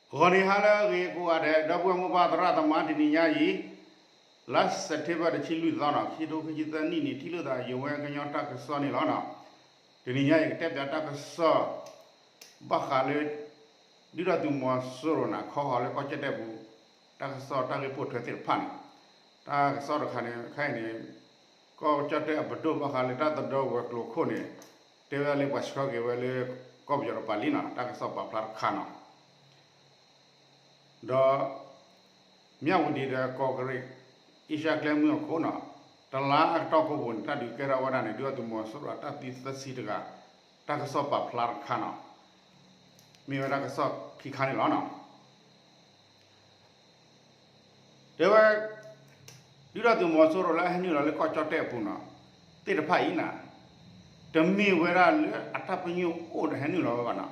ဂီၤနံၤဟါလၢအဂ့ၤကိးဂၤဒဲး ဒီပုၢ်ဝဲၢ်မိၢ်ပၢ်သရၣ်သမါ တနံၤညါအံၤ လါစဲးပထ့ဘၢၣ် တဆံလွံၢ်သီနီၤ ခံထိခံဆံသၢနံၣ်န့ၣ် ထံၣ်လိာ်သးယဝဲကညီတၢ်ကစီၣ်န့ၣ်လီၤနီၤ. တနံၤညါအံၤကတဲပၠးတၢ်ကစီၣ် ဘၣ်ဃးလၢ ဒုၣ်ဒါသုးမီၤစိရိၤန့ၣ် ခီဃီၤလၢကီၢ်ကၠီၣ်တဲၣ်ပူၤ တၢ်ကစီၣ်တၢ်ဂ့ၢ်ပိာ်ထွဲသ့ၣ်တဖၣ်န့ၣ် တၢ်ကစီၣ်တခါန့ၣ် ခဲအံၤန့ၣ် ကီၢ်ကၠီၣ်တဲၣ်အပဒိၣ်ဘၣ်ဃးလၢတၢ်သဒၢဝဲၤကျိၤခိၣ်န့ၣ် တဲဝဲဒၣ်လၢပှၤဆှၢက့ၤဝဲလၢ ကီၢ်ပယီၤတပၤလံနီၤ တၢ်ကစီၣ်ပာ်ဖျါတခါနီၤ. ဒီး မၠၣ်ဝတံၤဒီးကီၢ်ကရ့ၣ် အ့ရှါကျဲမုၢ်အခိၣ်နီၤ တလါအကတီၢ်ကိးပူၤန့ၣ် တၢ်ဒုးကဲထီၣ်ဝဲဒၣ်န့ၣ် ဒုၣ်ဒါသုးမီၤစိရိၤအတၢ်သံသၢဆံတဂၤ တၢ်ကစီၣ်ပာ်ဖျါတခါနီၤ. မ့ၢ်ဝဲတၢ်ကစီၣ်ခံခါန့ၣ်လီၤနီၤ. တဲဝဲ ဒုၣ်ဒါသုးမီၤစိရိၤလၢအဟဲနုာ်လီၤလၢကီၢ်ကၠီၣ်တဲၣ်အပူၤနီၤ သ့ၣ်တဖၣ်အံၤန့ၣ် တမ့ၢ်ဝဲဒၣ်လၢအတၢ်ပညိၣ်အိၣ်ဒီးဟဲနုာ်လီၤဝဲဘၣ်နီၤ.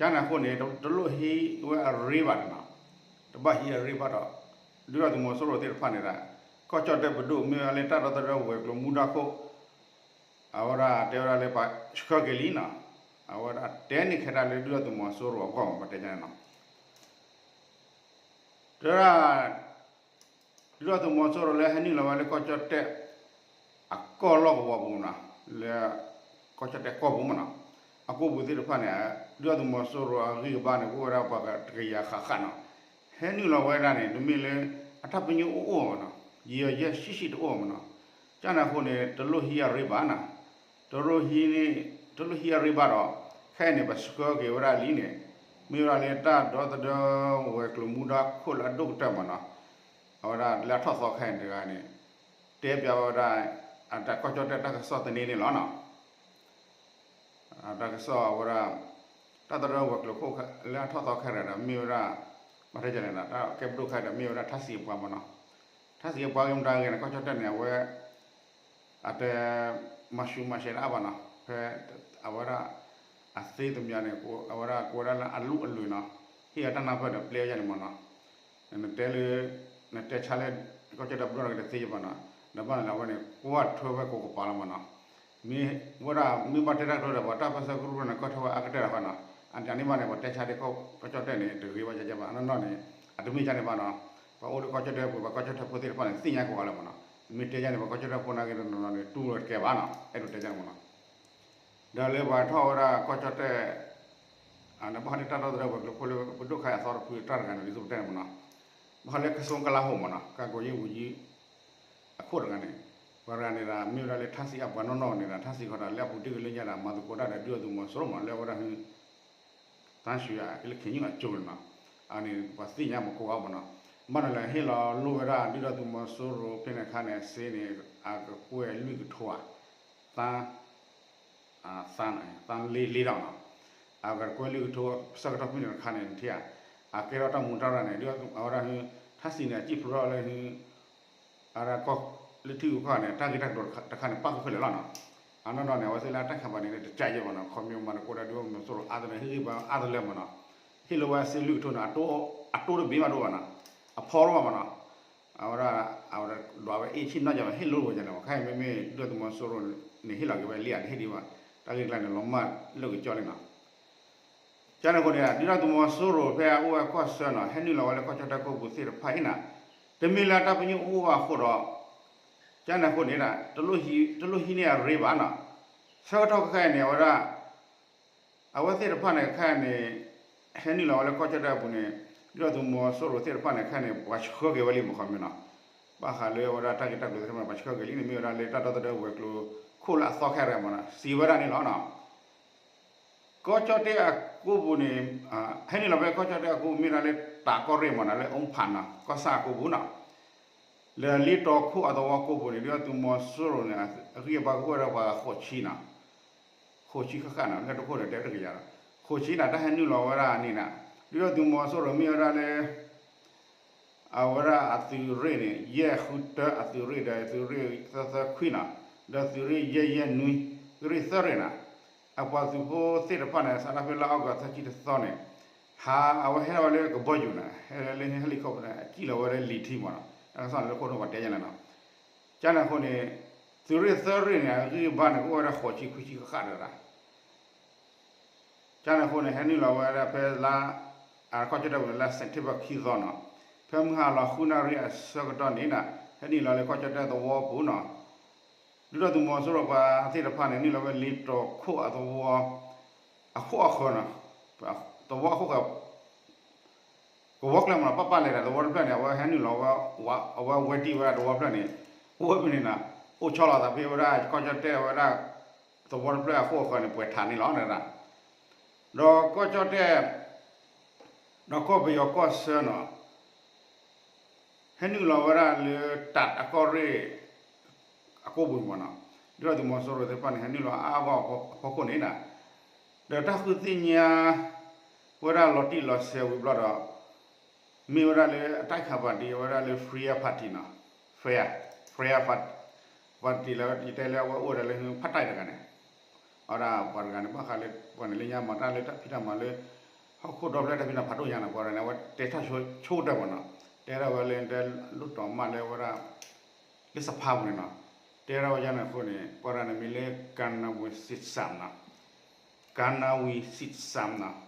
ကန့ၣ်အဃိန့ၣ် တလိၣ်ဟံးဝဲအရ့ဘၣ်နီၤ. တဘၣ်ဟံးအရ့ဘၣ်ဒီး ဒုၣ်ဒါသုးမီၤစိရိၤသ့ၣ်တဖၣ်န့ၣ်ဒီး ကီၢ်ကၠီၣ်တဲၣ်ပဒိၣ်မ့ၢ်ဝဲလၢတၢ်ဒီသဒၢဝဲၤကျိၤမူဒါခိၣ် အဝဲဒၣ်တဲဝဲဒၣ်လၢပှၤဆှၢက့ၤလံနီၤ. အဝဲဒၣ်တဲန့ၢ်ခဲဒၣ်လၢဒုၣ်ဒါသုးမီၤစိရိၤအဂီၢ်မး ပတဲန့ၣ်နီၤ. တဲဝဲဒၣ် ဒုၣ်ဒါသုးမီၤစိရိၤလၢဟဲနုာ်လီၤဝဲလၢကီၢ်ကၠီၣ်တဲၣ် အကီၢ်လီၢ်ကဝီၤပူၤနီၤ လၢ ကီၢ်ကၠီၣ်တဲၣ်ကီၢ်ပူၤမးနီၤ အကီၢ်ပူၤသ့ၣ်တဖၣ်န့ၣ် ဒုၣ်ဒါသုးမီၤစိရိၤအဂံၢ်အဘါန့ၣ် ကအိၣ်ဝဲဒၣ်ပှၤတကယၤဃၣ်ဃၣ်နီၤ. ဟဲနုာ်လီၤဝဲဒၣ်န့ၣ် တမ့ၢ်လၢ အတၢ်ပညိၣ်အိၣ်အိၣ်မးနီၤ ယံာ်ယဲၢ်ဆံးဆံးတအိၣ်မးနီၤ. ကန့ၣ်အဃိန့ၣ် တလိၣ်ဟံးအရ့ဘၣ်နီၤ. တလိၣ်ဟံးန့ၣ် တလိၣ်ဟံးအရ့ဘၣ်ဒီး ခဲအံၤန့ၣ် ပှၤဆှၢက့ၤဝဲဒၣ်လံန့ၣ် မ့ၢ်ဝဲဒၣ်လၢတၢ်ဒီသဒၢဝဲၤကျိၤမူဒါခိၣ်လၢအဒိၣ်ကတၢၢ်မးနီၤ. အဝဲဒၣ်လၢအထီၣ်သီခဲအံၤတဂၤန့ၣ် တဲပၠးဝဲဒၣ် အတၢ်ကီၢ်ကၠီၣ်တဲၣ်တၢ်ကစီၣ်သန့န့ၣ်လီၤနီၤ. တၢ်ကစီၣ်အဝဲဒၣ် တၢ်သဒၢဝဲၤကျိၤခိၣ်လၢအထီၣ်သီခဲအံၤဒီး မ့ၢ်ဝဲဒၣ် ဘၣ်ထဲလဲၣ်နီၤ တၢ်ကဲပဒိၣ်ခဲအံၤဒီး မ့ၢ်ဝဲဒၣ်ထါစံးအပှၤမးနီၤ. ထါစံးအပှၤဂ့ၤမတၤဂ့ၤန့ၣ် ကီၢ်ကၠီၣ်တဲၣ်န့ၣ် အဝဲ အတဲ မၤဆူးမၤဆဲးတအါဘၣ်နီၤ. ဖဲ အဝဲဒၣ် အသ့သမံၤန့ၣ် အဝဲဒၣ်ကိးဝဲဒၣ်လၢအလုၢ်အလွဲၢ်နီၤ. ဟ့ၣ်အတၢ်နၢ်ပၢၢ်ဒီးပျဲယဲၢ်န့ၣ်မးနီၤ. နတဲလၢ နတဲဆါလၢ ကီၢ်ကၠီၣ်တဲၣ်ပဒိၣ်န့ၣ်ကတသ့ယဘၣ်နီၤ. နဘၣ်န့ၣ်လၢအဝဲန့ၣ် ကွၢ်ထွဲဝဲကိးကပၤလီၤမးနီၤ. မ့ၢ်ဝဲဒၣ် မ့ၢ်ဘၣ်တဲတၢ်ကတိၤဒီး ပှၤတၢ်ပၢဆှၢကရူၢ်န့ၣ် ကီၢ်ထွဲဝဲအါကတၢၢ်လီၤဃီနီၤ. အန့ၣ်ဘၣ်န့ၣ် ပှၤတဲဆါဒ်ကီၢ်ကၠီၣ်တဲၣ်န့ၣ် တဂ့ၤဘၣ်ကဲကဲဘၣ် အနီၢ်နီၢ်န့ၣ် အတမ့ၢ်ကန့ၣ်ဘၣ်နီၤ. ပှၤအိၣ်လၢကီၢ်ကၠီၣ်တဲၣ်ပူၤ ပှၤကီၢ်ကၠီၣ်တဲၣ်ဖိသ့ၣ်တဖၣ်န့ၣ် သ့ၣ်ညါကိးဂၤလၢမးနီၤ. မ့ၢ်တဲယဲၢ်န့ၣ် ပှၤကီၢ်ကၠီၣ်တဲၣ်ဖိနာ်က့ၤနီၤနီၤန့ၣ် တူၢ်ဝဲတကဲဘၣ်နီၤ အဲၣ်ဒိးတဲယဲၢ်န့ၣ်မးနီၤ. ဒီးလၢပှၤထီၣ်ဝဲဒၣ်ကီၢ်ကၠီၣ်တဲၣ် နဘၣ်ဃးလၢတၢ်ဒီသဒၢဝဲၤကျိၤခိၣ်လၢပဒိၣ်ခါအသီတဖုတၢ်တဂၤန့ၣ် ဒ်သိးပတဲန့ၣ်မးနီၤ. ဘၣ်ဃးလၢကစီကလါဟိမးနီၤ ကၢ်ကိးယံၢ်ဝူၤယံၢ် အခိၣ်တဂၤန့ၣ် ပှၤတဂၤန့ၣ်ဒီး မ့ၢ်ဝဲဒၣ်လၢထါစံးအပှၤနီၢ်နီၢ်န့ၣ်ဒီး ထါစံးဃီဒီးလၢအပူၤတ့ၢ်ကလၢညါဒီး မၤသကိးတၢ်ဒီးဒုၣ်ဒါသုးမီၤစိရိၤမး လၢအဝဲဒၣ်ဟု သန်းရွှေ လၢခဲအံၤအကၠိန့ၣ်နီၤ အန့ၣ်ပှၤသ့ၣ်ညါမးကိးဂၤမးနီၤ. ဘၣ်န့ၣ်လဲၣ် ဟ့ၣ်လီၤလိၣ်ဝဲဒၣ်ဒုၣ်ဒါသုးမီၤစိရိၤဖဲန့ၣ်အခါန့ၣ် စ့န့ၣ် အကကွဲၢ်လွံၢ်ကထိဧါ သန်း သန်း သန်းလေးလေးထောင်နီၤ အကကွဲၢ်လွံၢ်ကထိ ဆၢကတီၢ်ဖဲန့ၣ်တခါန့ၣ် နထံၣ်ဧါ အကဲထီၣ်တၢ်မူတၢ်ရၢ်န့ၣ် ဒ်အဝဲဒၣ်ဟု ထါစံးန့ၣ် အစံၣ်ဖျိထီၣ်လၢဟု အဝဲဒၣ်ကီၢ်လၢထံဂုၤကီၢ်ဂၤန့ၣ် တၢ်ဂ့ၢ်တၢ်ကျိၤတခါန့ၣ် ပၣ်ဃုာ်ခဲလၢာ်လီၤနီၤ. အနီၢ်နီၢ်န့ၣ် အဝဲသ့ၣ်လၢအတၢ်ခးပာ်န့ၣ် တကးယဲၢ်မးနီၤ ခီဖျိမၤသကိးတၢ်ဒုၣ်ဒါသုးမီၤစိရိၤအါတလၢ ဟ့ၣ်ဂံၢ်ဘါအါတလၢမးနီၤ. ဟ့ၣ်လိာ်ဝဲစ့လွံၢ်ကထိန့ၣ် အတိၢ်တဘ့ၣ်ဘၣ်တအိၣ်ဘၣ်နီၤ အဖီတအိၣ်ဘၣ်မးနီၤ. အဝဲဒၣ် အဝဲဒၣ်ဒွးဝဲအ့ၣ်ဆ့ၣ်နီၣ်ယၤ ဟ့ၣ်လိာ်ဝဲဒ်န့ၣ် ခါအံၤမ့မ့ၢ်ဒုၣ်ဒါသုးမီၤစိရိၤန့ၣ် ဟ့ၣ်လီၤက့ၤဝဲလံဧါ တဟ့ၣ်ဒံးဘၣ် တၢ်ဂ့ၢ်ကျါန့ၣ် လီၤမၢ်လၢကကၠီလံနီၤ. ကန့ၣ်အဃိန့ၣ် ဒုၣ်ဒါသုးမီၤစိရိၤဖဲအအိၣ်ဝဲကီၢ်ဆၢနီၤ ဟဲနုာ်လီၤဝဲလၢကီၢ်ကၠီၣ်တဲၣ်ကိၢ်ပူၤသ့ၣ်တဖၣ်အံၤနီၤ တမ့ၢ်လၢအတၢ်ပညိၣ်အိၣ်ဘၣ်အဃိဒီး ကန့ၣ်အဃိန့ၣ် တလိၣ်ဟံးန့ၢ်အရ့ဘၣ်နီၤ. ဆၢကတီၢ်ခဲအံၤန့ၣ် အဝဲဒၣ် အဝဲသ့ၣ်တဖၣ်န့ၣ်ခဲအံၤန့ၣ် ဟဲနုာ်လီၤဝဲလၢကီၢ်ကၠီၣ်တဲၣ်အပူၤန့ၣ် ဒုၣ်ဒါသုးမီၤစိရိၤသ့ၣ်တဖၣ်န့ၣ်ခဲအံၤန့ၣ် ပှၤဆှၢက့ၤဝဲလံမး ခီမ့ၢ်နီၤ. ဘၣ်ဃးလၢအဝဲဒၣ်တၢ်ဂ့ၢ်တၢ်ကျိၤသ့ၣ်တဖၣ်န့ၣ် ပှၤဆှၢက့ၤလံန့ၣ် မ့ၢ်ဝဲဒၣ်လၢတၢ်ဒီသဒၢဝဲၤကျိၤခိၣ်လၢအသီခဲအံၤမးနီၤ စံးဝဲဒၣ်န့ၣ်လီၤနီၤ. ကီၢ်ကၠီၣ်တဲၣ်အကိၢ်ပူၤန့ၣ် ဟဲနုာ်လီၤဖဲကီၢ်ကၠီၣ်တဲၣ်အကိၢ် မ့ၢ်ဒၣ်လၢတးကီၢ်ရ့ၣ်မးနီၤ လၢအိၣ်ဖးနီၤ ကီၢ်ဆၣ်အကိၢ်ပူၤနီၤ လၢလ့တီခိၣ်အသဝီကိၢ်ပူၤန့ၣ် ဒုၣ်ဒါသုးမီၤစိရိၤန့ၣ် အဂံၢ်အဘါကအိၣ်ဝဲဒၣ်ပှၤဃိးဆံနီၤ ဃိးဆံဃၣ်ဃၣ်နီၤ လၢတခိၣ်န့ၣ် တဲတကယၤဒီး ဃိးဆံနီၤ တၢ်ဟဲနုာ်လီၤဝဲဒၣ်န့ၣ်နီၤ ဒုၣ်ဒါသုးမီၤစိရိၤမ့ၢ်ဝဲဒၣ်လၢ အဝဲဒၣ်အသုးရ့ၣ်န့ၣ် ယဲၢ်ဃုတၢ အသုးရ့ၣ်ဒီးသုးရ့ၣ်သၢသၢခွံနီၤ ဒီးသုးရ့ၣ်ယဲၢ်ယဲၢ်နွံ သုးရ့ၣ်သၢရ့ၣ်နီၤ အပှၤသုးဖိသ့ၣ်တဖၣ်န့ၣ် စးထီၣ်ဖဲလါအီကူးသၢဆံတသီန့ၣ် ဟးအဝဲဟဲထီၣ်ဝဲလၢကဘီယူၤနီၤ ဟဲလၢ helicopter န့ၣ် အစံၣ်လီၤဝဲလၢလံၤထံမးနီၤ တၢ်ကစီၣ်န့ၣ်လၢခိၣ်နူာ်ပှၤတဲယဲၢ်န့ၣ်နီၤ ကန့ၣ်အဃိန့ၣ် သုးရ့ၣ်သၢရ့ၣ်န့ၣ် အဂံၢ်အဘါန့ၣ် ကအိၣ်ဝဲဒၣ်ဃိးဆံခွံဆံဃၣ်ဃၣ်ဒီး ကန့ၣ်အဃိန့ၣ် ဟဲနုာ်လီၤဝဲဒၣ်ဖဲလါ ကီၢ်ကၠီၣ်တဲၣ်ပူၤန့ၣ် လၢစဲးပထ့ဘၢၣ်ခံသီနီၤ, ဖဲမုၢ်ဟါလီၤဃုနၣ်ရံၣ်အဆၢကတီၢ်န့ၣ်နီၤ ဟဲနုာ်လီၤလၢကီၢ်ကၠီၣ်တဲၣ်သဝီပူၤနီၤ, ဒုၣ်ဒါသုးမီၤစိရိၤပှၤသ့ၣ်တဖၣ်န့ၣ် နုာ်လီၤဝဲလ့တီၤခိၣ်အသဝီ အခိၣ်အဃၢၤနီၤ, သဝီအခိၣ်ဃၢၤ ကဝီၤကျဲမးနီၤ, ပၢ်ပၢ်လဲၤဒီးသဝီတဖျၢၣ်န့ၣ် အဝဲဟဲနုာ်လီၤဝဲ, အဝဲဝဲတံၢ်ဝဲဒၣ်သဝီတဖျၢၣ်န့ၣ်, အိၣ်ဝဲဖဲန့ၣ်နီၤ, အိၣ်ဆီလီၤသးဖဲဝဲဒၣ် ကီၢ်ကၠီၣ်တဲၣ်ဝဲဒၣ် သဝီတဖျၢၣ်အခိၣ်အဃၢၤန့ၣ် ပှဲၤထးန့ၣ်လီၤ. ဒီးကီၢ်ကၠီၣ်တဲၣ် ဒီးကီၢ်ပယီၤကီၢ်ဆၢနီၤ ဟဲနုာ်လီၤဝဲဒၣ်လၢတၢးအကီၢ်ရ့ၣ် အကိာ်ပူၤမးနီၤ, ဒုၣ်ဒါသုးမီၤစိရိၤသ့ၣ်တဖၣ်န့ၣ် ဟဲနုာ်လီၤအါအါဂီၢ်ဂီၢ်အဖီခိၣ်န့ၣ်နီၤ, ဒီးတၢ်ဃုသ့ၣ်ညါဝဲဒၣ်လီၤတံၢ်လီၤဆဲးဝံၤဘျီဒီး မ့ၢ်ဝဲဒၣ်လၢအတၢ်ခးပၣ်တံၣ် အဝဲဒၣ်လၢ Free Party နီၤ, Free, Free Party လၢယတဲလၢအဝဲအိၣ်ဝဲဒၣ်လၢဖးတၢ်တဂၤန့ၣ် အဝဲဒၣ်ပှၤတဂၤန့ၣ် ဘၣ်ဃးလၢ ပှၤန့ၣ်လၢညါမၤတၢ်လၢတၢ်ဖံးတၢ်မၤလၢ ဟီၣ်ခိၣ်ဒီဖျၢၣ်တၢ်ဖံးတၢ်မၤဖးဒိၣ်ညါန့ၣ် ပှၤတဂၤန့ၣ် အဝဲတဲထီၣ်ဆိကတၢၢ်မးနီၤ, တဲထီၣ်ဝဲလၢတဲလိၣ်တီၤမးလၢဝဲဒၣ် လၢစဖါပူၤန့ၣ်နီၤ, တဲထီၣ်ဝဲဒၣ်န့ၣ်အဃိန့ၣ် ပှၤတဂၤန့ၣ်မ့ၢ်လၢ Kanawin Sitsan နီၤ, Kanawin Sitsan နီၤ,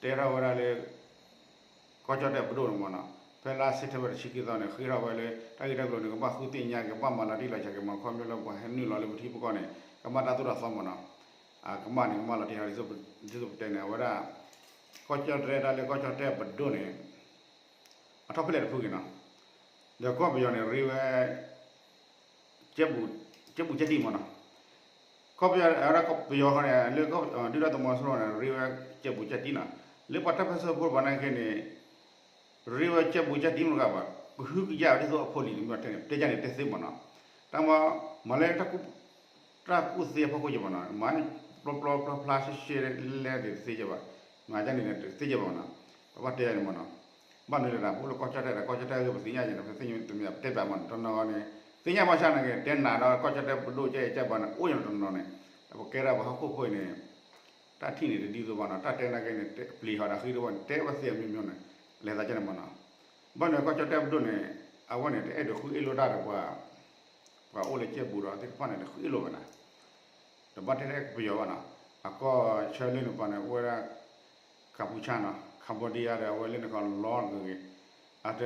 တဲထီၣ်ဝဲဒၣ်လၢ ကီၢ်ကၠီၣ်တဲၣ်ပဒိၣ်န့ၣ်မးနီၤ, ဖဲလါစဲးပထ့ဘၢၣ်တဆံခံသီန့ၣ် ဃ့ထီၣ်ဝဲလၢ တၢ်ဂ့ၢ်တၢ်ကျိၤန့ၣ် ကဘၣ်ဃုသ့ၣ်ညါ ကဘၣ်မၤလီၤတံၢ်လီၤဆဲး ကမၤခီပညီလၢပှၤဟဲနုာ်လီၤလၢပထံပကီၢ်န့ၣ် ကဘၣ်တၢ်သိၣ်တၢ်သီမးနီၤ, အကမၣ်န့ၣ် ကမၣ်လီၤတံၢ်လီၤဆဲး ဒ်သိးပတဲန့ၣ် အဝဲဒၣ် ကီၢ်ကၠီၣ်တဲၣ် တၢ်လၢကီၢ်ကၠီၣ်တဲၣ်ပဒိၣ်န့ၣ် အထီၣ်ဖဲလဲၣ်တဖုဂ့ၤနီၤ, ဒီးကီၢ်ပယီၤန့ၣ် ရ့ဝဲ ကဲဘူးကဲတံၢ်မးနီၤ, ကီၢ်ပယီၤ ပယီၤဃီန့ၣ် လၢဒုၣ်ဒါသုးမီၤစိရိၤန့ၣ် ရ့ဝဲကဲဘူးကဲတံၢ်နီၤ, လၢပှၤတၢ်ပၢၢ်ဆၢဖိတဖၣ်န့ၣ်က့န့ၣ် ရ့ဝဲကဲဘူးကဲတံၢ်မတၤတဂၤဘၣ်, ကဟုကယာ်ဒ်သိးအဖိလံၤန့ၣ်မ့ၢ်တဲန့ၣ် တဲယၤန့ၣ်တဲသ့မးနီၤ, တၢ်မၤ မၤလၢ တၢ်ကူၣ်သ့အဖီခိၣ်ယဘၣ်နီၤ, မၤပျီပျီဖျါဖျါရှဲရှဲလဲၣ်န့ၣ်တသ့ယဘၣ်, မၤဒ်န့ၣ်န့ၣ်တသ့ယဘၣ်မးနီၤ, ပဘၣ်တဲယၤန့ၣ်မးနီၤ, ဘၣ်မနုၤလဲၣ်ဒၣ် ပအိၣ်လၢကီၢ်ကၠီၣ်တဲၣ်ဒီး ကီၢ်ကၠီၣ်တဲၣ်ဂ့ၢ်ပသ့ၣ်ညါယဲန့ၣ် ပသ့ၣ်ညါတမံၤပတဲဘၣ်မးနီၤ, တနီၤဂီၢ်န့ၣ် သ့ၣ်ညါဘၣ်ဆၣ်န့ၣ်က့ တဲနၤဒီးကီၢ်ကၠီၣ်တဲၣ်ပဒိၣ်ကဲကဲဘၣ်န့ၣ် အိၣ်ယၤတနီၤန့ၣ်, ပကဲဒၣ်ပှၤဟီၣ်ခိၣ်ဖိအံၤန့ၣ် တၢ်ထံၣ်န့ၣ်တဒ်သိးဘၣ်နီၤ, တၢ်တဲနာ်က့န့ၣ် ပျံၤဟီၣ်ဒီးဃံတဝီန့ၣ် တဲဝဲသ့အမျိုးမျိုးန့ၣ်, လဲၤသးကဲန့ၣ်မးနီၤ, ဘၣ်န့ၣ်ကီၢ်ကၠီၣ်တဲၣ်ပဒိၣ်န့ၣ် အဝဲန့ၣ် တအဲၣ်ဒိးဃုအ့ၣ်လိာ်တၢ်ဒီးပှၤ ပှၤအိၣ်လၢကဲဘူးဒီးသ့ၣ်တဖၣ်န့ၣ် တဃုအ့ၣ်လိာ်ဘၣ်နီၤ, တဘၣ်တဲထဲပယီၤဘၣ်နီၤ, အကီၢ်ဆၢလၢန့ၣ်ပှၤန့ၣ် အိၣ်ဝဲဒၣ် ကၣ်ပူၤဆၣ်နီၤ, Cambodia ဒီးအဝဲလၢန့ၣ်ခီလီၤဂ့ၤဂ့ၤ, အတ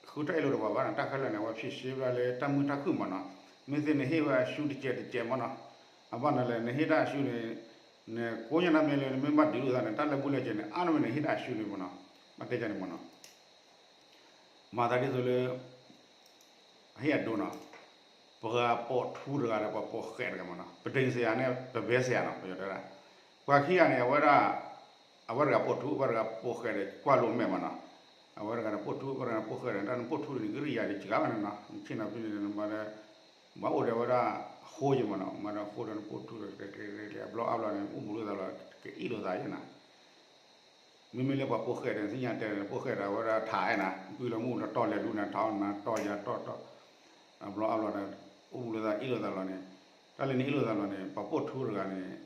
ဃုတၢ်အ့ၣ်လိာ်တပှၤဘၣ်နီၤ, တၢ်ခဲလၢာ်န့ၣ် အဝဲဖံးရှဲဘၣ်လၢတၢ်မုာ်တၢ်ခုၣ်မးနီၤ, မ့ၢ်သ့ၣ်နဟ့ၣ်ဝဲအရှုံးတစဲးတစဲးမးနီၤ, အဘၣ်န့ၣ်လဲၣ် နဟ့ၣ်တၢ်အရှုံးန့ၣ် နကိးညါနမ့ၢ်လၢနမ့ၢ်ဘၣ်ဒုးလိာ်သးန့ၣ် တၢ်လၢဘူၣ်လၢစဲးန့ၣ် အါန့ၢ်မ့ၢ်နဟ့ၣ်တၢ်အရှုံးန့ၣ်မးနီၤ, ဘၣ်တဲကန့ၣ်မးနီၤ မၤသးဒ်သိးလၢ ဟ့ၣ်အဒိနီၤ, ပှၤပိာ်ထူတဂၤဒီးပှၤပိာ်ဃဲးတဂၤမးနီၤ, ပဒိၣ်စယၤန့ၣ် ပဘဲစယၤနီၤ ပယီၤတဲဒၣ်, ပှၤခံဂၤန့ၣ် အဝဲဒၣ် အဝဲတဂၤပိာ်ထူ အဝဲတဂၤပိာ်ဃဲးဒီးကွၢ်လိာ်မဲာ်မးနီၤ, အဝဲတဂၤန့ၣ်ပိာ်ထူ အဝဲတဂၤပိာ်ဃဲးဒီး တၢ်နပိာ်ထူန့ၣ် ကရံၣ်ယၤဒ်စှၤဘၣ်န့ၣ်နီၤ, နဆ့ၣ်နီၤဖဲန့ၣ် နမၤဒီး ဘၣ်အိၣ်ဒီးဝဲဒၣ် ဃိယမးနီၤ, မၤဒီးဃိဒီးနပိာ်ထူဒီး ကျဲကျဲကျဲကျဲ အဘျီအါဘျီန့ၣ် အိၣ်ဘူးလိာ်သးလီၤ ကအ့ၣ်လိာ်သးယဲနီၤ မ့မ့ၢ်လၢပှၤပိာ်ဃဲးဒီး သ့ၣ်ညါတဲဒီး ပိာ်ဃဲးဒီး အဝဲဒၣ်ထးအဲၣ်နၤ ကွံာ်လီၤမူလီၤတီၢ်လဲၤလူၤနၤ ထးအီၣ်နၤ တီၢ်ယၤတီၢ်တီၢ်, အဘျီအါဘျီန့ၣ် အိၣ်ဘူးလိာ်သး အ့ၣ်လိာ်သးလီၤန့ၣ်, တၢ်လၢနအ့ၣ်လိာ်သးလီၤန့ၣ် ပှၤပိာ်ထူတဂၤန့ၣ်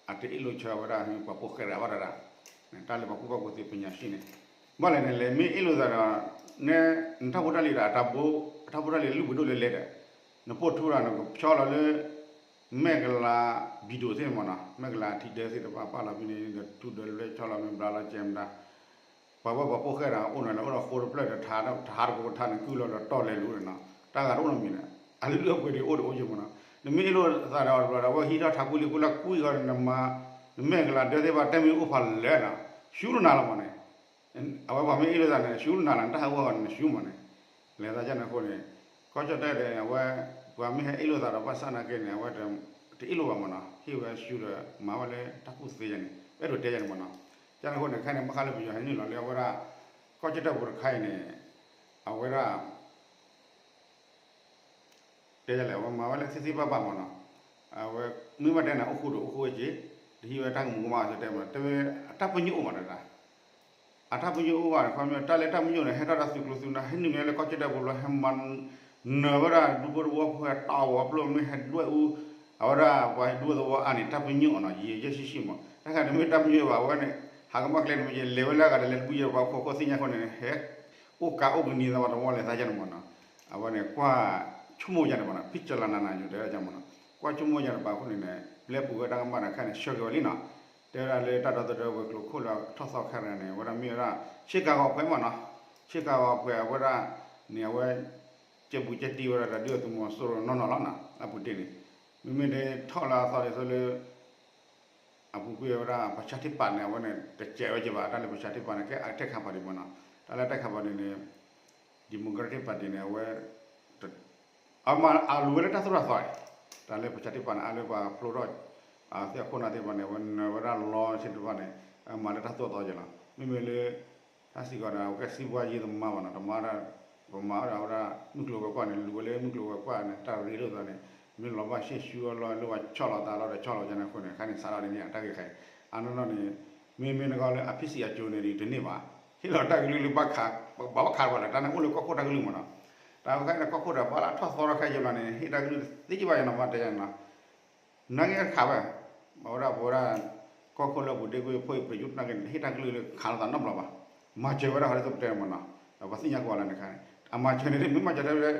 အတအ့ၣ်လိာ်ဆၢဝဲဒၣ် ပှၤပိာ်ဃဲးတဂၤဘၣ်တဒၣ်, တၢ်လၢပှၤကူၣ်ဘၣ်ကူၣ်သ့ပညာရှိန့ၣ်, ဘၣ်လဲၣ်န့ၣ် လဲၤမ့ၢ်အ့ၣ်လိာ်သးဒီး န နတၢ်ဖိတၢ်လံၤဒီး အတၢ်ဖိတၢ်လံၤလုၢ်ပဒိၣ်လၢလဲၤဒီး နပိာ်ထူဒီး နကဆီလီၤလၢ မဲၢ်ကလး ဘံၣ်ဒိၣ်သ့ၣ်မးနီၤ, မဲၢ်ကလးထံဒၢသ့ၣ်တဖၣ် ပာ်လီၤဖဲန့ၣ်ဒီး ထူဒၢလၢဆီလီၤမ့ၢ်ဘျါလီၤကဲမတၤ, ပှၤဝဲပှၤပိာ်ဃဲးဒီး အိၣ်နုာ်လီၤအိၣ်ဒီးဃိတဖျၢၣ်ဒီး ထးတကီကထါန့ၣ် ကုၢ်လီၤဒီးတီၢ်လဲၤလူၤန့ၣ်နီၤ, တၢ်ဂၤတအိၣ်နီတမံၤန့ၣ် အလုၢ်အပှ့ၤဒံးအိၣ်ဒံးအိၣ်ယဲၢ်မးနီၤ, နမ့ၢ်အ့ၣ်လိာ်သးဒီး အဝဲဟံးထီၣ်ထးကွံလံကွံလၢကွံဃီန့ၣ် နမၤ နမဲၢ်ကလးဒၢသ့ၣ်တဖၣ် တဲမ့ၢ်အိၣ်ဖးလဲၢ်နီၤ, ဆူၣ်နၤလီၤမးန့ၣ် အဝဲပှၤမ့ၢ်အ့ၣ်လိာ်သးန့ၣ် ဆူၣ်နၤလီၤ နတၢ်ဟးဂီၤန့ၣ် နဆူၣ်မးန့ၣ်, လဲၤသးကန့ၣ်အဃိန့ၣ် ကီၢ်ကၠီၣ်တဲၣ်ဒီး အဝဲ ပှၤမ့ၢ်ဟဲအ့ၣ်လိာ်သးဒီးဘၣ်ဆၣ်နာ်က့န့ၣ် အဝဲတအ့ၣ်လိာ်ဘၣ်မးနီၤ, ဟ့ၣ်ဝဲဆူၣ်ဒီး မၤဝဲလၢတၢ်ကူၣ်သ့ယဲၢ်န့ၣ် အဲၣ်ဒိးတဲယဲၢ်န့ၣ်မးနီၤ, ကန့ၣ်အဃိန့ၣ် ခဲအံၤန့ၣ် ဘၣ်ဃးလၢပယီၤဟဲနုာ်လီၤလၢအဝဲဒၣ် ကီၢ်ကၠီၣ်တဲၣ်ပူၤတခါအံၤန့ၣ် အဝဲဒၣ် တဲလဲၣ် အဝဲမၤဝဲလၢသ့သ့ဘၣ်ဘၣ်မးနီၤ, အဝဲ မ့ၢ်ဘၣ်တဲန့ၣ် အိၣ်ဃူဒီးအိၣ်ဃူဝဲက့ၤ, တဟံးဝဲတၢ်ကမူၤကမၣ်အစတဲမး တဲဝဲ အတၢ်ပညိၣ်အိၣ်မးတဒၣ်, အတၢ်ပညိၣ်အိၣ်ဘၣ်န့ၣ် ခီမ့ၢ်တၢ်လၢတၢ်ပညိၣ်န့ၣ် ဟဲထီၣ်ဒီးသုးကျိၤသုးနၢ် ဟဲနုာ်န့ၢ်လၢကီၢ်ကၠီၣ်တဲၣ်ပူၤလီၤ ဟဲမၤနၢၤဝဲဒၣ်ဒူဖိတဝီဖိ ဟဲတီၢ်ဝဲအပျိၢ်မ့ၢ်ဟဲဒွဲၣ်အူ အဝဲဒၣ်ပှၤဒူသဝီအါန့ၣ် တၢ်ပညိၣ်အီၤနီၤ, ယဲယဲၢ်ဆံဆံမး တၢ်ခါန့ၣ်မ့ၢ်တၢ်ပညိၣ်ဘၣ် အဝဲန့ၣ် ဟးကမၣ်ကျဲန့ၣ်မ့ၢ်ယလဲၤဝဲလၢအဂၤဒီးလဲၤတဘူၣ်ယဲၢ်ပှၤခိၣ်ခိၣ်သ့ၣ်ညါခိၣ်န့ၣ် ဟဲ အိၣ်ကးအိၣ်ကနံၤသးဝဲတဝီလဲၤသးယဲၢ်န့ၣ်မးနီၤ, အဝဲန့ၣ် ကွၢ်ဆိကမိၣ်ယဲၢ်န့ၣ်မးနီၤ ဖံၣ်ကလၤနၤနၤယိၤတဲဝဲယဲၢ်မးနီၤ, ကွၢ်ဆိကမိၣ်ယဲၢ်တပၤအဃိန့ၣ်န့ၣ် ပျဲပူၤဝဲတၢ်ကမၣ်တခါန့ၣ် ဆှၢက့ၤဝဲလံနီၤ, တဲဝဲဒၣ်လၢတၢ်ဒီသဒၢဝဲၤကျိၤခိၣ်လၢထီၣ်သီခါတဂၤန့ၣ် အဝဲဒၣ်မ့ၢ်ဝဲဒၣ် ဆ့ကၤဂီၤဖှဲးမ့ၢ်နီၤ, ဆ့ကၤဂီၤဖှဲးအဝဲဒၣ်န့ၣ် အဝဲ ကဲဘူးကဲတံၢ်ဝဲဒၣ်ဒီး ဒုၣ်ဒါသုးမီၤစိရိၤနီၢ်နီၢ်လီၤနီၤ. အပူၤတ့ၢ်န့ၣ် မ့မ့ၢ်ဒ်ထီၣ်လၢအသီဒ်သိးလၢ အပူၤကွံာ်ဝဲဒၣ် ပှၤဆါထံပာ်န့ၣ် အဝဲန့ၣ် တစဲးဝဲက့ၤဘၣ်. တၢ်လၢပှၤဆါထံပာ်န့ၣ် ကဲအတဲခးပာ်ဒံးမ့ၢ်နီၤ, တၢ်လၢအတဲခးပာ်ဒံးန့ၣ် Democratic Party န့ၣ် အဝဲ အမၤအလူၤဝဲလၢတၢ်သိၣ်တၢ်သီအံၤ, တၢ်လၢပှၤဆါထံပာ်န့ၣ် အါလၢပှၤဖျိထီၣ် သ့ၣ်အခိၣ်နၢ်သ့ၣ်တဖၣ်န့ၣ် အဝဲနၢၤဝဲဒၣ်လီဆ့တဖၣ်န့ၣ် အမၤလၢတၢ်သိၣ်တၢ်သီက့ၤလီၤ. မ့မ့ၢ်လၢ တၢ်စံးကီးန့ၣ် အဝဲကဲစံးဘှါယ့သမါဘၣ်နီၤ, တမၤဒၣ် ပမၤအီၣ်ဒီးအဝဲဒၣ် မုၢ်ကျိၤဝဲၤကွာ်န့ၣ် လူၤဝဲလၢမုၢ်ကျိၤဝဲၤကွာ်န့ၣ် တၢ်ရ့လိာ်သးန့ၣ် မ့ၢ်လီၤဘၣ်ရှဲရှုအီၤလီၤ လၢပှၤဆီၣ်လီၤသးလီၤဒီးဆီၣ်လီၤကန့ၣ်အဃိန့ၣ် ခါန့ၣ်စးထီၣ်ဒ်န့ၣ် တၢ်ဂ့ၢ်ခဲအံၤ အနီၢ်နီၢ်န့ၣ် မ့မ့ၢ်နဂီၢ်လၢ အဖံစံးအကၠိန့ၣ်ဒ်တန့ၢ်ဘၣ်, ဟ့ၣ်လီၤတၢ်ကလုၢ်လၢဘၣ်ခး ဘၣ်ဘၣ်ခးတဖၣ်လၢ တၢ်န့ၣ်အိၣ်လၢကီၢ်ခိၣ်တၢ်ကလုၢ်မ့ၢ်နီၤ, တၢ်ဝဲခဲအံၤန့ၣ် ကီၢ်ခိၣ်ဒီးပှၤလၢအထီၣ်သီထီၣ်ခဲအံၤလီၤန့ၣ် ဟ့ၣ်တၢ်ကလုၢ်သ့ကဘၣ်ယနီၤ မ့ၢ်တဲယၤနီၤ နာ်က့တခါဝဲ, အဝဲဒၣ်ပဝဲဒၣ် ကီၢ်ခိၣ်လၢပူၤဒ့ကွံာ်ဖိအံၤ ပယီၤနာ်က့န့ၣ် တဟ့ၣ်တၢ်ကလုၢ်လၢခးလိာ်သးနီတဘျီဘၣ်, မၤစၢၤဝဲဒၣ်ဃီဒ်သိးပတဲမ့ၢ်နီၤ, ဒီးပှၤသ့ၣ်ညါကိးဂၤလၢန့ၣ်ခါန့ၣ် အမၤစၢၤန့ၣ် မ့ၢ်မၤစၢၤတၢ်လၢ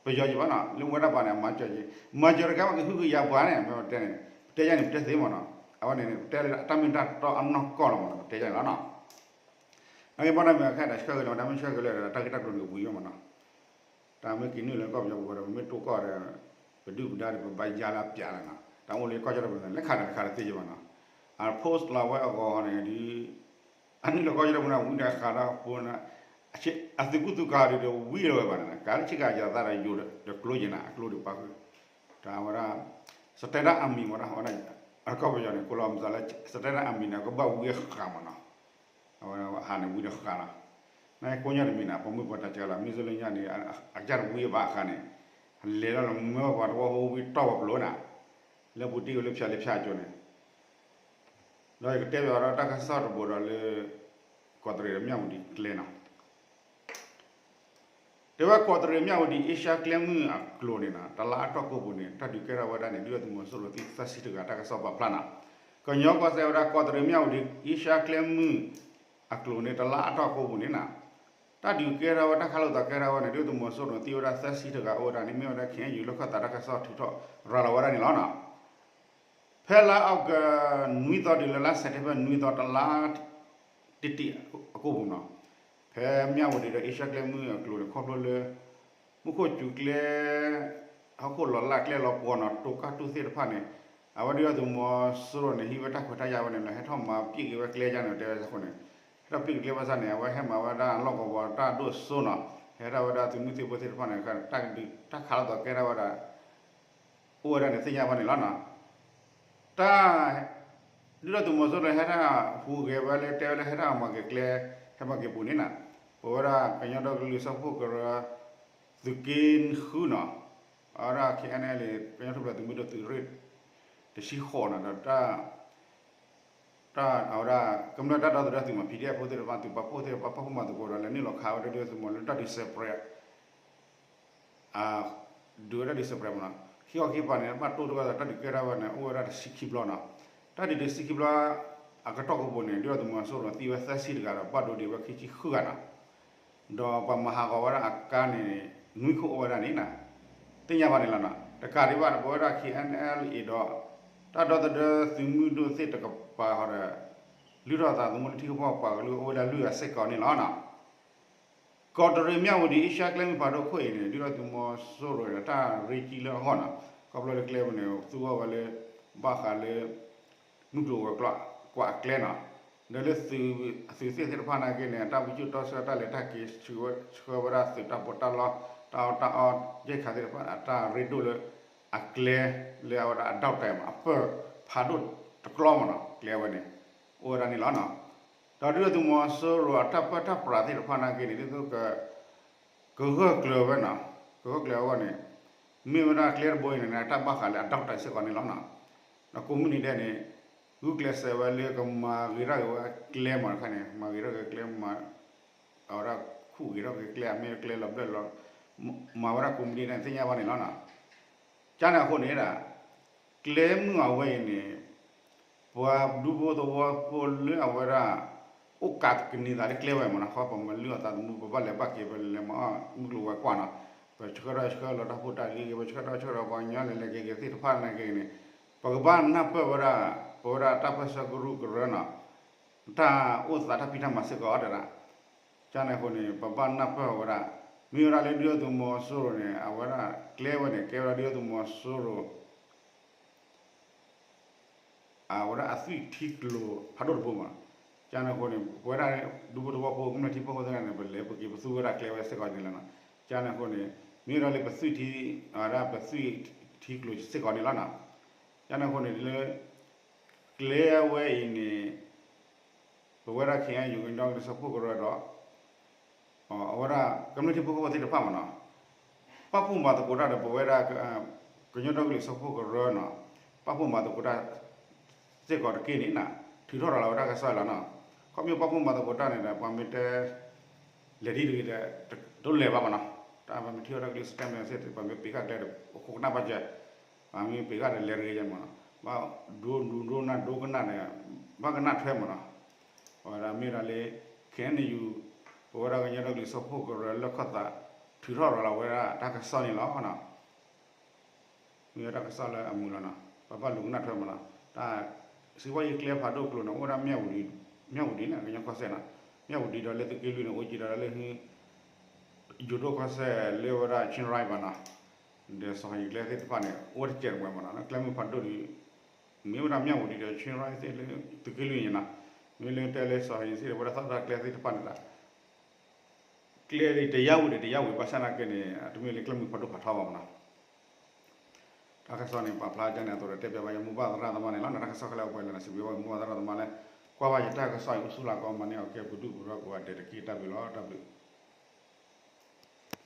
ပယီၤယံၤဘၣ်နီၤ လၢဝဲဒၣ်ပှၤန့ၣ် အမၤစၢၤက့ၤ, မၤစၢၤတခါမ့ၢ်ကဟုကယာ်ပှၤန့ၣ် မ့ၢ်တဲန့ၣ် ပတဲယၤန့ၣ် ပတဲသ့မ့ၢ်နီၤ, အဝဲန့ၣ် ပတဲလၢတၢ်မ့ၢ်တၢ်တီအနီၢ်ကီၢ်လီၤမ့ၢ်နီၤ ပတဲယၤန့ၣ်လီၤနီၤ အဂ့ၢ်ဘၣ်ဒၣ်မ့ၢ်အခါဒီးဆှၢက့ၤလီၤ တၢ်မ့ၢ်ဆှၢက့ၤလၢာ်ဒီး တၢ်ဂ့ၢ်တၢ်ကျိၤန့ၣ်ကဝံၤဝဲမ့ၢ်နီၤ, တၢ်မ့ၢ်က့ၤနုာ်လၢကီၢ်ပယီၤပူၤဒီး ပမ့ၢ်တိၢ်ကီၢ်ဒီး ပဘၣ်ယါလၢအပျးလီၤနီၤ, တၢ်အိၣ်လၢကီၢ်ကၠီၣ်တပူၤန့ၣ် လဲၤခးဒီးတခါတသ့ယဘၣ်နီၤ, အ post လီၤဝဲအဂီၢ်န့ၣ်ဒ် အနုာ်လၢကီၢ်ကၠီၣ်တပူၤန့ၣ် ဝံၤဒီးဃးဒီးအဖိန့ၣ်, အသုးကူသုးကၤဒ်ဒီးဝံၤလီၤဝဲဘၣ်န့ၣ် ကးလၢဆ့ကၤယၤသးဒီးယိၤဒီးကျိယဲၢ်နၤ အကျိဒ်ပာ်ဃုာ်, တၢ်ဝဲဒၣ် standard army မ့ၢ်ဒၣ်ဝဲဒၣ် အကီၢ်ပယီၤန့ၣ် ကိးလီၤမသးလၢ standard army န့ၣ် ကဘၣ်ဝံအဃးမ့ၢ်နီၤ, အဝဲဟးန့ၣ်ဝံတဃးလီၤ, နကိးညါတမံၤန့ၣ် ပှၤမုၢ်ပှၤတၢ်ကဲလီၤ မ့ၢ်စ့လၢညါန့ၣ် အကၢ်တဝံဘၣ်ဃးန့ၣ်, လဲၤလီၤလၢမၢပှၤတဝီဟိဝံတီၢ်ပှၤပျိနၤ, လၢပူၤတံၢ်ဝဲလၢဖၠၣ်လၢဖၠၣ်ကၠိန့ၣ် ဒီးယကတဲဘၣ်ဒီးတၢ်ကစီၣ်တဘိဒီးလၢ ကီးတရံးဒီးမၠၣ်ဝတံၤကျဲနီၤ, တဲဝဲကီးတရံးမၠၣ်ဝတံၤ အ့ရှါကျဲမုၢ်အကျိၤန့ၣ်နီၤ တလါအတီၢ်ကိးပူၤန့ၣ် တၢ်ဒုးကဲထီၣ်ဝဲဒၣ်န့ၣ် ဒုၣ်ဒါသုးမီၤစိရိၤသံသၢဆံတဂၤ တၢ်ကစီၣ်ပာ်ဖျါနီၤ, ကညီကီၢ်စဲၣ်ဝဲဒၣ်ကီးတရံးမၠၣ်ဝတံၤ အ့ရှါကျဲမုၢ်အကျိၤန့ၣ် တလါအတီၢ်ကိးပူၤန့ၣ်နီၤ တၢ်ဒုးကဲထီၣ်ဝဲ တၢ်ခးလိာ်သးကဲထီၣ်ဝဲန့ၣ် ဒုၣ်ဒါသုးမီၤစိရိၤသံဝဲဒၣ်သၢဆံတဂၤအိၣ်ဝဲဒၣ်န့ၣ် မ့ၢ်ဝဲဒၣ် ခ့ၣ်အဲၣ်ယူၣ် လီၢ်ခၢၣ်သးတၢ်ကစီၣ်ထုးထီၣ်ရၤလီၤဝဲဒၣ်န့ၣ်လီၤနီၤ. ဖဲလါအီကူးနွံသီတုၤလၢလါစဲးပထ့ဘၢၣ်နွံသီ တလါတံၢ်တံၢ်အကိာ်ပူၤနီၤ, ဖဲမၠၣ်ဝတံၤဒီးအ့ရှါကျဲမုၢ်အကျိၤန့ၣ် ခီဖျိလၢ မူခိၣ်စူၤကျဲ ဟီၣ်ခိၣ်လီၤလၢ်ကျဲလီၤပှီၤနီၤ တိၤကၢ်တူၢ်သ့ၣ်တဖၣ်န့ၣ် အဝဲဒၣ်ဒုၣ်ဒါသုးမီၤစိရိၤန့ၣ် ဟံးဝဲတၢ်ခွဲးတၢ်ယာ်ဝဲန့ၣ်လီၤ ဟဲထီၣ်မၤပံာ်က့ၤဝဲကျဲယါန့ၣ် တဲဝဲအဃိန့ၣ် ဟဲထီၣ်ပံာ်က့ၤကျဲဘၣ်ဆၣ်န့ၣ် အဝဲဟဲမၤဝဲဒၣ်လီၢ်ကဝီၤတၢ်ဒိၣ်စိနီၤ, ဟဲထီၣ်ဝဲဒၣ်သုးမုၢ်သံၣ်ဘိသ့ၣ်တဖၣ်န့ၣ် တၢ်ခးလိာ်သးကဲထီၣ်ဝဲဒၣ် အိၣ်ဝဲဒၣ်န့ၣ်သ့ၣ်ညါဘၣ်န့ၣ်လီၤနီၤ. တၢ် ဒုၣ်ဒါသုးမီၤစိရိၤဟဲထီၣ်ဟူးဂဲၤဝဲလၢတဲဝဲလၢဟဲထီၣ်မၤက့ၤကျဲ ဟဲမၤက့ၤပူၤန့ၣ်နီၤ, ပဝဲဒၣ်ကညီဒီကလုာ်စၢဖှိၣ်ကရၢ သုးက့ဃုနီၤ, အဝဲဒၣ် ခ့ၣ်အဲၣ်ယူၣ် ကညီထူၣ်ဖျဲးသုးမုၢ်ဒိၣ်သုးရ့ၣ် တဆံဃိးနီၤ ဒီး တၢ် တၢ်အဝဲဒၣ် ကမျၢၢ်တၢ်ဒီသဒၢသုးမီၤ ပီၣ်ဒ့ၣ်ဖိသ့ၣ်တဖၣ် သုးပာ်ဖှိၣ်သ့ၣ်တဖၣ် ပာ်ဖှိၣ်မၤသကိးဒီးလဲၤနုာ်လီၤခးဝဲဒၣ်ဒုၣ်ဒါသုးမီၤလၢတၢ်ဒုးစဲးပြဲး ဒုးဝဲဒၣ်ဒုးစဲးပြဲးမနီၤ, ခံခီခံကပၤန့ၣ် ဘၣ်တိၢ်တဂၤဒီးတၢ်ဒုးကဲထီၣ်ဝဲန့ၣ် အိၣ်ဝဲဒၣ်တဆံခံဘျီနီၤ, တၢ်ဒုးတဆံခံဘျီ အကတီၢ်ကိးပူၤန့ၣ် ဒုၣ်ဒါသုးမီၤစိရိၤသံဝဲသၢဆံတဂၤဒီး ဘၣ်ဒိဒံးဝဲခံဆံဃုဂၤနီၤ, ဒီးပှၤမၤဟးဂီၤဝဲဒၣ်အကါန့ၣ် နွံခိၣ်အိၣ်ဝဲဒၣ်န့ၣ်နီၤ, သ့ၣ်ညါဘၣ်န့ၣ်လီၤနီၤ, တကးဒံးဘၣ်ဒီး ပဝဲဒၣ် ခ့ၣ်အဲၣ်ယူၣ် ဒီး တၢ်ဒီသဒၢသုးမုၢ်ဒိၣ်သ့ၣ်တကပၤဃီဒီး လုၢ်ထီၣ်သးသမူလၢထံကဖီၣ်ပှၤကလုာ်အိၣ်ဝဲဒၣ်လွံၢ်ဂၤစ့ၢ်ကီးန့ၣ်လီၤနီၤ. ကီးတရံးမၠၣ်ဝတံၤ အ့ရှါကျဲမုၢ်ဖးဒိၣ်ခိၣ်အံၤန့ၣ် ဒုၣ်ဒါသုးမီၤစိရိၤဒီးတၢ်ရ့ကံလၢအဂီၢ်နီၤ, ခီဖျိလၢကျဲပူၤန့ၣ် သူအီၤဝဲလၢ ဘၣ်ဃးလၢ မုၢ်ကျိၤဝဲၤကွာ်အကျဲနီၤ, ဒီးလၢ အသုးသ့ၣ်သ့ၣ်တဖၣ်နာ်က့န့ၣ် အတၢ်ပစုၢ်တီဆှၢတၢ်လဲၤတၢ်က့ၤ ဆှၢဝဲဒၣ်သုးတၢ်ပီးတၢ်လီ တၢ်အီၣ်တၢ်အီ ယဲၢ်ခါသ့ၣ်တဖၣ် အတၢ်ရ့ဒိၣ်လၢ အကျဲ လၢအဝဲဒၣ်အဒိၣ်တဲာ်မး အပၢၢ်ဖးဒိၣ်တကျီမးနီၤ ကျဲဝဲန့ၣ် အိၣ်ဝဲဒၣ်န့ၣ်လီၤနီၤ. ဒီးဒုၣ်ဒါသုးမီၤစိရိၤအတၢ်ပၢတၢ်ပြးသ့ၣ်တဖၣ်နာ်က့န့ၣ် ဒ်သိးက ကဂၢၢ်ကျၢၤဝဲနီၤ, ကဂၢၢ်ကျၢၤအဂီၢ်န့ၣ် မ့ၢ်ဝဲဒၣ်ကျဲတဘိအံၤန့ၣ် တၢ်ဘၣ်ဃးလၢအဒိၣ်တဲာ်စ့ၢ်ကီးန့ၣ်လီၤနီၤ. ဒီးကိးမုၢ်နံၤဒဲးန့ၣ် ဂုာ်ကျဲးစၢးဝဲလၢကမၤဂ့ၤထီၣ်က့ၤဝဲကျဲမးတခါန့ၣ် မၤဂ့ၤထီၣ်က့ၤကျဲမး အဝဲဒၣ်ခူၣ်ဂ့ၤထီၣ်က့ၤကျဲအမ့ၢ်ကျဲလီၤဘျၢၣ်လီၤ မၤဝဲဒၣ်ကိးမုၢ်နံၤဒဲးန့ၣ်သ့ၣ်ညါဘၣ်န့ၣ်လီၤနီၤ. ကန့ၣ်အဃိန့ၣ်ဒၣ် ကျဲမုၢ်အဝဲအံၤန့ၣ် ပှၤဒူဖိသဝီဖိလၢအဝဲဒၣ် အိၣ်ကးကနံၤသးလၢကျဲဝဲမးနီၤ ခီပမၤလုၢ်အီၣ်သးသမူ ပဘၣ်လဲၤဘၣ်က့ၤ ပလဲၤမၤအီၣ်မုၢ်ကျိၤဝဲၤကွာ်နီၤ ပဆှၢထီၣ်ဆှၢလီၤတၢ်ဖိတၢ်လံၤဂ့ၤ ပဆှၢထီၣ်ဆှၢလီၤပှၤကညီလဲၤလဲၤက့ၤက့ၤသ့ၣ်တဖၣ်နာ်က့န့ၣ် ပကဘၣ်နၢ်ပၢၢ်ဝဲဒၣ် ပဝဲဒၣ်တၢ်ပၢၢ်ဆၢကရူၢ်ကရၢနီၤ, တၢ်အိၣ်သးတၢ်ဖံးတၢ်မၤစ့ၢ်ကီးအီၤတဒၣ်, ကန့ၣ်အဃိန့ၣ် ပဘၣ်နၢ်ပၢၢ်အဝဲဒၣ်, မ့ၢ်ဝဲဒၣ်လၢဒုၣ်ဒါသုးမီၤစိရိၤန့ၣ် အဝဲဒၣ်ကျဲဝဲန့ၣ် ကဲဝဲဒၣ်ဒုၣ်ဒါသုးမီၤစိရိၤ အဝဲဒၣ်အသွံၣ်ထံကျိၤဖးဒိၣ်တဘိမး, ကန့ၣ်အဃိန့ၣ် ပဝဲဒၣ်ဒူဖိသဝီဖိ ကမျၢၢ်ထံဖိကီၢ်ဖိသ့ၣ်တဖၣ်န့ၣ် ပလဲၤပက့ၤပသူဝဲဒၣ်ကျဲဝဲစ့ၢ်ကီးန့ၣ်လီၤနီၤ, ကန့ၣ်အဃိန့ၣ် မ့ၢ်ဝဲဒၣ်လၢပသွံၣ်ထံ, ဝဲဒၣ်ပသွံၣ်ထံကျိၤစ့ၢ်ကီးန့ၣ်လီၤနီၤ, ကန့ၣ်အဃိန့ၣ်လၢ ကျဲဝဲအံၤန့ၣ် ပဝဲဒၣ် ခ့ၣ်အဲၣ်ယူၣ် ကညီဒီကလုာ်စၢဖှိၣ်ကရၢဒီး အဝဲဒၣ်ကမျၢၢ်ထံဖိကီၢ်ဖိသ့ၣ်တဖၣ်မးနီၤ, ပာ်ဖှိၣ်မၤသကိးတၢ်ဒီးပဝဲဒၣ် ကညီဒီကလုာ်စၢဖှိၣ်ကရၢနီၤ, ပာ်ဖှိၣ်မၤသကိးတၢ်စ့ၢ်ကီးတက့ၢ်န့ၣ်နီၤ, ထုးထီၣ်ရၤလီၤဝဲဒၣ်တၢ်ကစီၣ်လီၤနီၤ, ခီဖျိပာ်ဖှိၣ်မၤသကိးတၢ်န့ၣ်ဒီး ပှၤမ့ၢ်တဲ လဲၤဒ်တဂ့ၤဒီး တလဲၤဘၣ်မးနီၤ, တၢ်ပှၤမ့ၢ်ထံၣ်ဝဲဒၣ်ကလုၢ်စတၢၢ်မ့ၢ်စ့ၢ် ပှၤမ့ၢ်ပ့ၤဃာ်ကျဲဒီး အခိၣ်ကနၣ်ဘၣ်စၢၤ, ပှၤမ့ၢ်ပ့ၤဃာ်ဒီးလဲၤတဂ့ၤယဲမးနီၤ, ဘၣ်ဒိဒိနၢ်ဒိကနၣ်န့ၣ် ဘၣ်ကနၣ်ထွဲမးနီၤ, အဝဲဒၣ်မ့ၢ်ဒၣ်လၢ ခ့ၣ်အဲၣ်ယူၣ် ပဝဲဒၣ်ကညီဒီကလုာ်စၢဖှိၣ်ကရၢလၢခီၣ်သး ထုးထီၣ်ရၤလီၤဝဲဒၣ်တၢ်ကစီၣ်န့ၣ်လီၤနီၤ. မ့ၢ်ဝဲတၢ်ကစီၣ်လၢအမုာ်လီၤနီၤ, ပဘၣ်လူၤကနၣ်ထွဲမးနီၤ, တၢ် စံးဝဲယကျဲဖးဒိၣ်ကျိၤန့ၣ် အိၣ်ဝဲဒၣ် မၠၣ်ဝတံၤန့ၣ် ကညီကီၢ်စဲၣ်နီၤ, မၠၣ်ဝတံၤဒီးလၢသုးက့လွံၢ်န့ၣ် အိၣ်က့ၤဒီးလၢ ယိၤဒိၣ်ကီၢ်စဲၣ်လၢဝဲဒၣ် ချင်းရိုင် ဘၣ်နီၤ, ဒီးစီၤဟံၣ်ကျဲသ့ၣ်တဖၣ်န့ၣ် အိၣ်တစဲးတမှဲၤမးနီၤ, ကျဲမုၢ်ဖးဒိၣ်ဒီး မ့ၢ်ဝဲဒၣ်မၠၣ်ဝတံၤဒီး ချင်းရိုင် သ့ၣ်လၢ သုးက့လွံၢ်န့ၣ်နီၤ, မ့ၢ်လၢတဲလၢစီၤဟံၣ်သ့ၣ် ဝဲဒၣ်သီၣ်တၢ်ကျဲသ့ၣ်တဖၣ်န့ၣ်ဒီး ကျဲတယါဝံၤဒီးတယါဝံၤ ဘၣ်ဆၣ်သနာ်က့န့ၣ် တမ့ၢ်လၢကျဲမုၢ်ဖးဒိၣ်ဖးထီဘၣ်မးနီၤ. တၢ်ကစီၣ်န့ၣ် ပာ်ဖျါကန့ၣ်အသိးဒီး တဲပၠးဘၣ်ယမိၢ်ပၢ်သရၣ်သမါန့ၣ်လီၤ. တၢ်ကစီၣ်ခဲလၢာ်အိၣ်ပှဲၤလၢန့ၣ် စံးဘျုးဘၣ်မိၢ်ပၢ်သရၣ်သမါလၢ ကွၢ်ဘၣ်ယတၢ်ကစီၣ်အံၤ အိၣ်ဆူၣ်လၢကီ မၤန့ၢ်အီၤကဲ ပဒုၣ်ပဒါကိးဂၤဒဲးတက့ၢ်. တၢ်ဘျုး